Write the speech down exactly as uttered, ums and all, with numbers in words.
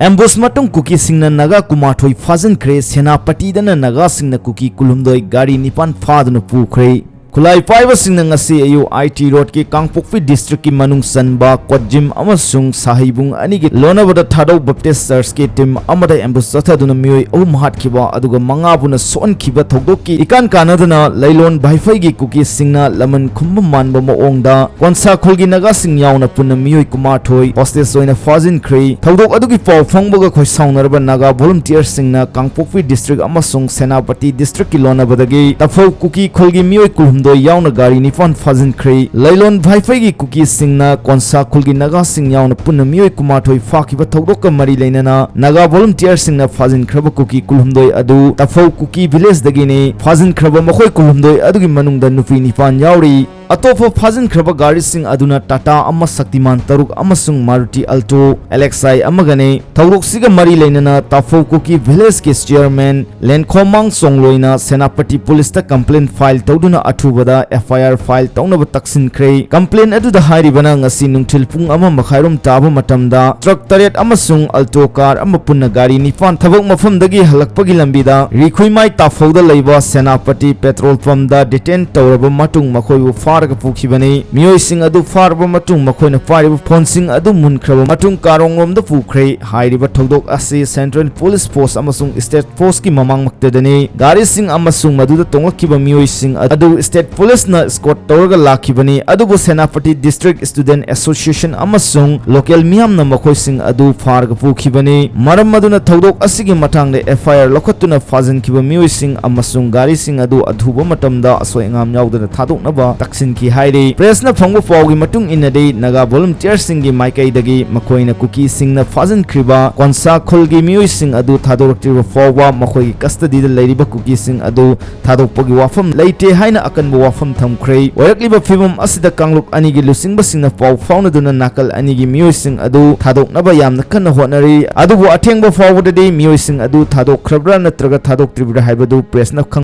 Ambush ꯃꯇꯨꯡ ꯀꯨꯀꯤꯁꯤꯡꯅ ꯅꯥꯒꯥ ꯀꯨꯟꯃꯥꯊꯣꯏ ꯐꯥꯖꯤꯟꯈ꯭ꯔꯦ꯫ ꯁꯦꯅꯥꯄꯇꯤꯗꯅ ꯅꯥꯒꯥꯁꯤꯡꯅ ꯀꯨꯀꯤ ꯀꯨꯟꯍꯨꯝꯗꯣꯏ ꯒꯥꯔꯤ ꯅꯤꯄꯥꯟ ꯐꯥꯗꯨꯅ ꯄꯨꯈ꯭ꯔꯦ꯫ ꯈꯨꯠꯂꯥꯏ ꯄꯥꯏꯕꯁꯤꯡꯅ ꯉꯁꯤ ꯑꯌꯨꯛ ꯑꯥꯏ ꯇꯤ ꯔꯣꯗꯀꯤ ꯀꯥꯡꯄꯣꯛꯄꯤ ꯗꯤꯁꯇ꯭ꯔꯤꯛꯀꯤ ꯃꯅꯨꯡ ꯆꯟꯕ ꯀꯣꯠꯖꯤꯝ ꯑꯃꯁꯨꯡ ꯁꯥꯍꯩꯕꯨꯡ ꯑꯅꯤꯒꯤ ꯂꯣꯟꯅꯕꯗ ꯊꯥꯗꯧ ꯕꯦꯞꯇꯤꯁ ꯆꯔꯆꯀꯤ ꯇꯤꯝ ꯑꯃꯗ ꯑꯦꯝꯕꯨꯁ ꯆꯠꯊꯗꯨꯅ ꯃꯤꯑꯣꯏ ꯑꯍꯨꯝ ꯍꯥꯠꯈꯤꯕ ꯑꯗꯨꯒ ꯃꯉꯥꯕꯨꯅ ꯁꯣꯛꯍꯟꯈꯤꯕ ꯊꯧꯗꯣꯛꯀꯤ ꯏꯀꯥꯟ ꯀꯥꯟꯅꯗꯅ ꯂꯩꯂꯣꯟ ꯚꯥꯏꯐꯩꯒꯤ ꯀꯨꯀꯤꯁꯤꯡꯅ ꯂꯃꯟ ꯈꯨꯝꯕ ꯃꯥꯟꯕ ꯃꯑꯣꯡꯗ ꯀꯣꯟꯁꯥ ꯈꯨꯜꯒꯤ ꯅꯥꯒꯥꯁꯤꯡ ꯌꯥꯎꯅ ꯄꯨꯟꯅ ꯃꯤꯑꯣꯏ ꯀꯨꯟꯃꯥꯊꯣꯏ ꯍꯣꯁꯇꯦꯖ ꯑꯣꯏꯅ ꯐꯥꯖꯤꯟꯈ꯭ꯔꯦ꯫ ꯊꯧꯗꯣꯛ ꯑꯗꯨꯒꯤ ꯄꯥꯎ ꯐꯪꯕꯒ ꯈꯣꯏꯁꯥꯎꯅꯔꯕ ꯅꯥꯒꯥ ꯚꯣꯂꯨꯟꯇꯤꯌꯔꯁꯤꯡꯅ ꯀꯥꯡꯄꯣꯛꯄꯤ ꯗꯤꯁꯇ꯭ꯔꯤꯛ ꯑꯃꯁꯨꯡ ꯁꯦꯅꯥꯄꯇꯤ ꯗꯤꯁꯇ꯭ꯔꯤꯛꯀꯤ ꯂꯣꯟꯅꯕꯗꯒꯤ ꯇꯐꯧ ꯀꯨꯀꯤ ꯈꯨꯜꯒꯤ ꯃꯤꯑꯣꯏ ꯀꯨꯟꯍꯨꯝꯗꯣꯏ ꯌꯥꯎꯅ ꯒꯥꯔꯤ ꯅꯤꯄꯥꯟ ꯐꯥꯖꯤꯟꯈ꯭ꯔꯦ꯫ ꯂꯩꯂꯣꯟ ꯚꯥꯏꯐꯩꯒꯤ ꯀꯨꯀꯤꯁꯤꯡꯅ ꯀꯣꯟꯁꯥ ꯈꯨꯜꯒꯤ ꯅꯥꯒꯥꯁꯤꯡ ꯌꯥꯎꯅ ꯄꯨꯟꯅ ꯃꯤꯑꯣꯏ ꯀꯨꯟꯃꯥꯊꯣꯏ ꯐꯥꯈꯤꯕ ꯊꯧꯗꯣꯛꯀ ꯃꯔꯤ ꯂꯩꯅꯅ ꯅꯥꯒꯥ ꯚꯣꯂꯨꯟꯇꯤꯌꯔꯁꯤꯡꯅ ꯐꯥꯖꯤꯟꯈ꯭ꯔꯕ ꯀꯨꯀꯤ ꯀꯨꯟꯍꯨꯝꯗꯣꯏ ꯑꯗꯨ ꯇꯐꯧ ꯀꯨꯀꯤ ꯚꯤꯂꯦꯖꯇꯒꯤꯅꯤ꯫ ꯐꯥꯖꯤꯟꯈ꯭ꯔꯕ ꯃꯈꯣꯏ ꯀꯨꯟꯍꯨꯝꯗꯣꯏ ꯑꯗꯨꯒꯤ ꯃꯅꯨꯡꯗ ꯅꯨꯄꯤ ꯅꯤꯄꯥꯟ ꯌꯥꯎꯔꯤ꯫ ꯑꯇꯣꯞꯄ ꯐꯥꯖꯤꯟꯈ꯭ꯔꯕ ꯒꯥꯔꯤꯁꯤꯡ ꯑꯗꯨꯅ ꯇꯥꯇꯥ ꯑꯃ, ꯁꯛꯇꯤꯃꯥꯟ ꯇꯔꯨꯛ ꯑꯃꯁꯨꯡ ꯃꯥꯔꯨꯇꯤ ꯑꯜꯇꯣ ꯑꯦꯂꯦꯛꯁꯥꯏ ꯑꯃꯒꯅꯤ꯫ ꯊꯧꯗꯣꯛꯁꯤꯒ ꯃꯔꯤ ꯂꯩꯅꯅ ꯇꯥꯐꯧ ꯀꯨꯀꯤ ꯚꯤꯂꯦꯖꯀꯤ ꯆꯤꯌꯔꯃꯦꯟ ꯂꯦꯟꯈꯣꯃꯥꯡ ꯆꯣꯡꯂꯣꯏꯅ ꯁꯦꯅꯥꯄꯇꯤ ꯄꯨꯂꯤꯁꯇ ꯀꯝꯄ꯭ꯂꯦꯟ ꯐꯥꯏꯜ ꯇꯧꯗꯨꯅ ꯑꯊꯨꯕꯗ ꯑꯦꯐ ꯑꯥꯏ ꯑꯥꯔ ꯐꯥꯏꯜ ꯇꯧꯅꯕ ꯇꯛꯁꯤꯟꯈ꯭ꯔꯦ꯫ ꯀꯝꯄ꯭ꯂꯦꯟ ꯑꯗꯨꯗ ꯍꯥꯏꯔꯤꯕꯅ ꯉꯁꯤ ꯅꯨꯡꯊꯤꯜ ꯄꯨꯡ ꯑꯃ ꯃꯈꯥꯏꯔꯣꯝ ꯇꯥꯕ ꯃꯇꯝꯗ ꯇ꯭ꯔꯛ ꯇꯔꯦꯠ ꯑꯃꯁꯨꯡ ꯑꯜꯇꯣ ꯀꯥꯔ ꯑꯃ ꯄꯨꯟꯅ ꯒꯥꯔꯤ ꯅꯤꯄꯥꯟ ꯊꯕꯛ ꯃꯐꯝꯗꯒꯤ ꯍꯜꯂꯛꯄꯒꯤ ꯂꯝꯕꯤꯗ ꯔꯤꯈꯨꯏꯃꯥꯏ ꯇꯥꯐꯧꯗ ꯂꯩꯕ ꯁꯦꯅꯥꯄꯇꯤ ꯄꯦꯇ꯭ꯔꯣꯜ ꯄꯝꯗ ꯗꯤꯇꯦꯟ ꯇꯧꯔꯕ ꯃꯇꯨꯡ ꯃꯈꯣꯏꯕꯨ ꯐꯥꯔꯒ ꯄꯨꯈꯤꯕꯅꯤ꯫ ꯃꯤꯑꯣꯏꯁꯤꯡ ꯑꯗꯨ ꯐꯥꯔꯕ ꯃꯇꯨꯡ ꯃꯈꯣꯏꯅ ꯄꯥꯏꯔꯤꯕ ꯐꯣꯟꯁꯤꯡ ꯑꯗꯨ ꯃꯨꯟꯈ꯭ꯔꯕ ꯃꯇꯨꯡ ꯀꯥꯔꯣꯡꯂꯣꯝꯗ ꯄꯨꯈ꯭ꯔꯦ꯫ ꯍꯥꯏꯔꯤꯕ ꯊꯧꯗꯣꯛ ꯑꯁꯤ ꯁꯦꯟꯇ꯭ꯔꯦꯜ ꯄꯨꯂꯤꯁ ꯐꯣꯔꯁ ꯑꯃꯁꯨꯡ ꯁ꯭ꯇꯦꯠ ꯐꯣꯔꯁꯀꯤ ꯃꯃꯥꯡꯃꯛꯇꯗꯅꯤ꯫ ꯒꯥꯔꯤꯁꯤꯡ ꯑꯃꯁꯨꯡ ꯃꯗꯨꯗ ꯇꯣꯡꯂꯛꯈꯤꯕ ꯃꯤꯑꯣꯏꯁꯤꯡ ꯑꯗꯨ ꯁ꯭ꯇꯦꯠ ꯄꯨꯂꯤꯁꯅ ꯁ꯭ꯀꯣꯠ ꯇꯧꯔꯒ ꯂꯥꯛꯈꯤꯕꯅꯤ, ꯑꯗꯨꯕꯨ ꯁꯦꯅꯥꯄꯇꯤ ꯗꯤꯁꯇ꯭ꯔꯤꯛ ꯁ꯭ꯇꯨꯗꯦꯟꯠ ꯑꯦꯁꯣꯁꯤꯌꯦꯁꯟ ꯑꯃꯁꯨꯡ ꯂꯣꯀꯦꯜ ꯃꯤꯌꯥꯝꯅ ꯃꯈꯣꯏꯁꯤꯡ ꯑꯗꯨ ꯐꯥꯔꯒ ꯄꯨꯈꯤꯕꯅꯤ꯫ ꯃꯔꯝ ꯑꯗꯨꯅ ꯊꯧꯗꯣꯛ ꯑꯁꯤꯒꯤ ꯃꯇꯥꯡꯗ ꯑꯦꯐ ꯑꯥꯏ ꯑꯥꯔ ꯂꯧꯈꯠꯇꯨꯅ ꯐꯥꯖꯤꯟꯈꯤꯕ ꯃꯤꯑꯣꯏꯁꯤꯡ ꯑꯃꯁꯨꯡ ꯒꯥꯔꯤꯁꯤꯡ ꯑꯗꯨ ꯑꯊꯨꯕ ꯃꯇꯝꯗ ꯑꯁꯣꯏ ꯑꯉꯥꯝ ꯌꯥꯎꯗꯅ ꯊꯥꯗꯣꯛꯅꯕ ꯇꯛꯁꯤꯟꯈꯤ ꯍꯥꯏꯔꯤ꯫ ꯄ꯭ꯔꯦꯁꯅ ꯐꯪꯕ ꯄꯥꯎꯒꯤ ꯃꯇꯨꯡ ꯏꯟꯅꯗꯤ, ꯅꯥꯒꯥ ꯚꯣꯂꯨꯟꯇꯤꯌꯔꯁꯤꯡꯒꯤ ꯃꯥꯏꯀꯩꯗꯒꯤ ꯃꯈꯣꯏꯅ ꯀꯨꯀꯤꯁꯤꯡꯅ ꯐꯥꯖꯤꯟꯈ꯭ꯔꯤꯕ ꯀꯣꯟꯁꯥ ꯈꯨꯜꯒꯤ ꯃꯤꯑꯣꯏꯁꯤꯡ ꯑꯗꯨ ꯊꯥꯗꯣꯔꯛꯇ꯭ꯔꯤꯕ ꯐꯥꯎꯕ ꯃꯈꯣꯏꯒꯤ ꯀꯁꯇꯗꯤꯗ ꯂꯩꯔꯤꯕ ꯀꯨꯀꯤꯁꯤꯡ ꯑꯗꯨ ꯊꯥꯗꯣꯛꯄꯒꯤ ꯋꯥꯐꯝ ꯂꯩꯇꯦ ꯍꯥꯏꯅ ꯑꯀꯟꯕ ꯋꯥꯐꯝ ꯊꯝꯈ꯭ꯔꯦ꯫ ꯑꯣꯏꯔꯛꯂꯤꯕ ꯐꯤꯕꯝ ꯑꯁꯤꯗ ꯀꯥꯡꯂꯨꯞ ꯑꯅꯤꯒꯤ ꯂꯨꯆꯤꯡꯕꯁꯤꯡꯅ ꯄꯥꯎ ꯐꯥꯎꯅꯗꯨꯅ ꯅꯥꯀꯜ ꯑꯅꯤꯒꯤ ꯃꯤꯑꯣꯏꯁꯤꯡ ꯑꯗꯨ ꯊꯥꯗꯣꯛꯅꯕ ꯌꯥꯝꯅ ꯀꯟꯅ ꯍꯣꯠꯅꯔꯤ, ꯑꯗꯨꯕꯨ ꯑꯊꯦꯡꯕ ꯐꯥꯎꯕꯗꯗꯤ ꯃꯤꯑꯣꯏꯁꯤꯡ ꯑꯗꯨ ꯊꯥꯗꯣꯛꯈ꯭ꯔꯕ꯭ꯔꯥ ꯅꯠꯇ꯭ꯔꯒ ꯊꯥꯗꯣꯛꯇ꯭ꯔꯤꯕ꯭ꯔꯥ ꯍꯥꯏꯕꯗꯨ ꯄ꯭ꯔꯦꯁꯅ ꯈꯪ